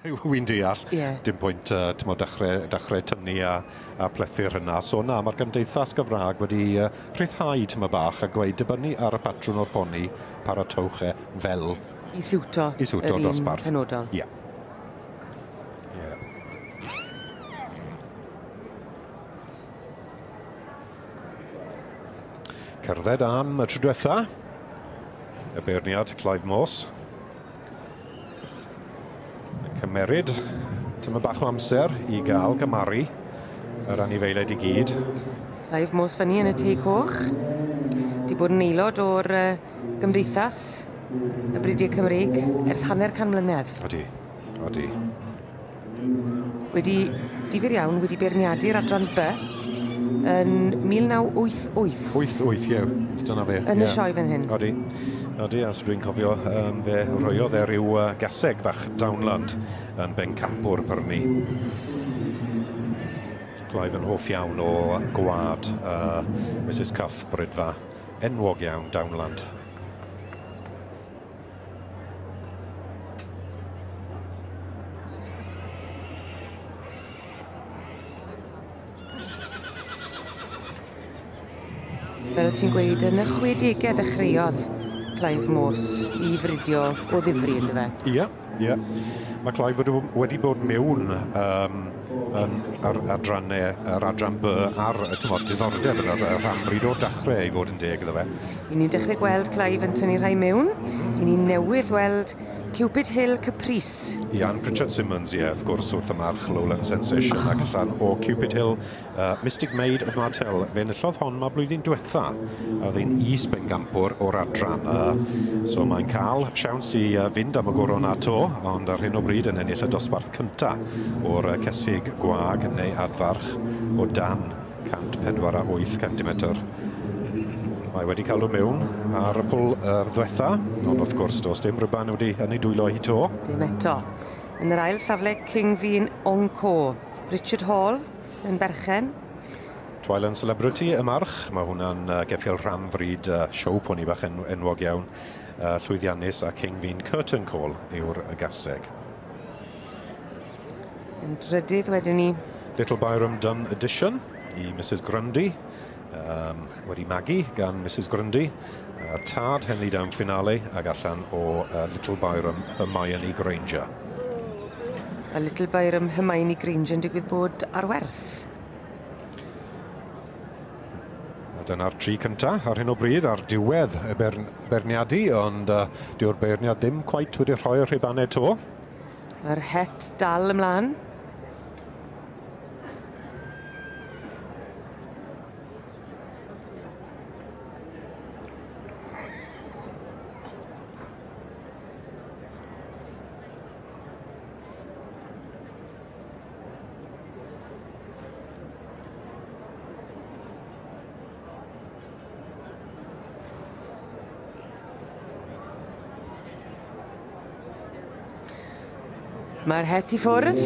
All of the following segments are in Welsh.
Wy'n deall, dim pwynt t'mod dechrau tynnu a plethu'r hynna. So na, mae'r Gymdeithas Gymraeg wedi rhyddhau tyma bach a gweud dibynnu ar y patrwn o'r poni, paratowch e fel i siwto yr un penodol. Ie. Cerdded am y tro diwetha, y beirniad Clive Morse. Cymeryd tyma bach o amser i gael gymaru yr anifeiliaid i gyd. Clive Morse fyny yn y tei coch. Di bod yn aelod o'r Gymdeithas y Bridiau Cymreig ers 50 mlynedd. Odi, odi. Wedi, difyr iawn, wedi beirniadu'r adran B yn 1988. 88, ie, dyna fe. Yn y sioe fan hyn. Odi, odi, a so dwi'n cofio fe roiodd e ryw gaseg fach Downland yn bencampwr pyrni. Clive yn hoff iawn o gwad Mrs Cuff Brydfa, enwog iawn Downland. Fel ti'n gweud, yn y 60au ddechreuodd Clive Morse i fridio o ddifri, ynddo fe? Ie, ie. Mae Clive wedi bod mewn yn yr adrannau, yr adran B ar tymod, diddordeb yn yr rhanfrid o'r dechrau i fod yn deg iddo fe. I ni'n dechrau gweld Clive yn tynnu rhai mewn. I ni newydd weld Cupid Hill Caprice. Ian Pritchard Simmons, ie, wrth gwrs, wrth y march Lowland Sensation ac allan o Cupid Hill Mystic Maid of Martell. Fe enillodd hon ma blwyddyn diwetha. Oedd hi'n is-bencampwr o'r adran. So mae'n cael siawns i fynd am y goron ato, ond ar hyn o bryd yn ennill y dosbarth cynta o'r cesig gwag neu adfarch o dan 148 cm. Mae wedi cael nhw mewn ar y pwl ddwetha, ond wrth gwrs does dim rhywban wedi yn ei dwylo hi to. Dim eto. Yn yr ail safle, King Fi'n Onco. Richard Hall yn berchen. Twilight Celebrity y march. Mae hwnna'n geffyl rhanfrid show pony bach enwog iawn. Llwyddiannus a King Fi'n Curtain Call yw'r gaseg. Yn drydydd wedyn ni. Little Byram Dunn Edition i Mrs Grundy. Wedi magu gan Mrs Grundy. Tad Henley Down Finale ag allan o Little Byram Hermione Granger. A Little Byram Hermione Granger yn digwydd bod ar werth. A dyna'r tri cynta ar hyn o bryd ar diwedd y beirniadu, ond dyw'r beirniad ddim cweit wedi rhoi'r rhubanau to. Mae'r het dal ymlaen. Mae'r het i ffwrdd,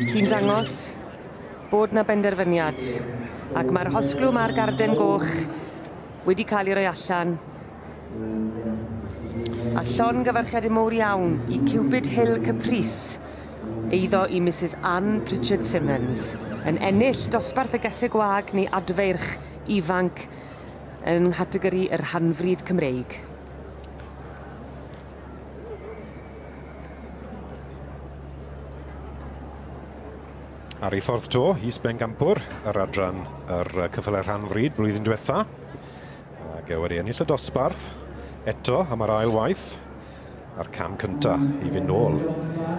sy'n dangos bod na benderfyniad. Ac mae'r hosglwm a'r garden goch wedi cael ei roi allan. A llongyfarchiadau mowr iawn i Cupid Hill Caprice, eiddo i Mrs Anne Pritchard Simmons, yn ennill dosbarth y geseg gwag neu adfeirch ifanc yng nghategori yr rhanfrid Cymreig. Ar ei ffordd to, is-bencampwr yr adran yr cyffyle rhanfrid blwyddyn diwetha. Ac wedi ennill y dosbarth eto am yr ail waith a'r cam cynta i fynd nôl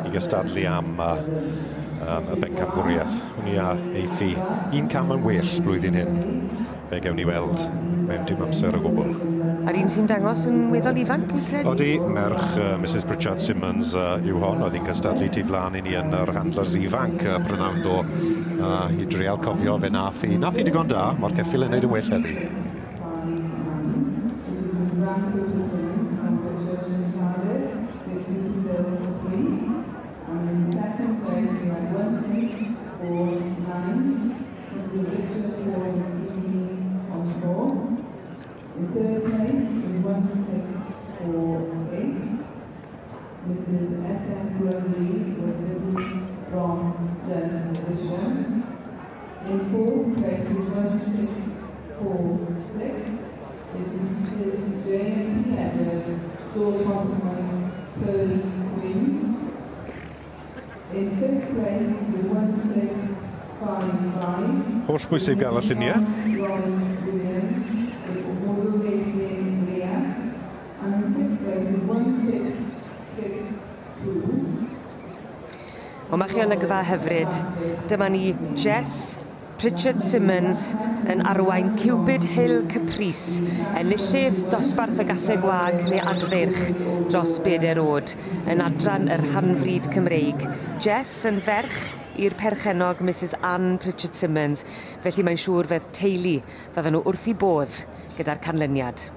i gystadlu am y bencampwriaeth. Hwn i a eiffi un cam yn well blwyddyn hyn. Fe gewn ni weld mewn dim amser o gwbl. A'r un sy'n dangos yn weddol ifanc, fi'n credu? Odi, merch Mrs Pritchard Simmons yw hon. Oedd hi'n cystadlu tu flaen i ni yn yr handlers ifanc prynawn do. I drial cofio fe nath hi. Nath hi digon da, mae'r ceffyl yn neud yn well heddi. In third place is 1648, Mrs. S.M. Grundy. Mrs J.M.P. Evans, Dorsoncoin, Pearly Queen. In fifth place is 1655. Holl bwysig gael y lluniau. Roy Williams, with Moldovation Leah. And in sixth place is 1662. O, mae chi olygfa hyfryd. Dyma ni Jess Pritchard Simmons yn arwain Cupid Hill Caprice, enillydd dosbarth y gaseg wag neu adfeirch dros bedair oed, yn adran yr rhanfrid Cymreig. Jess yn ferch i'r perchennog Mrs Anne Pritchard Simmons, felly mae'n siŵr fedd teulu fydden nhw wrth eu bodd gyda'r canlyniad.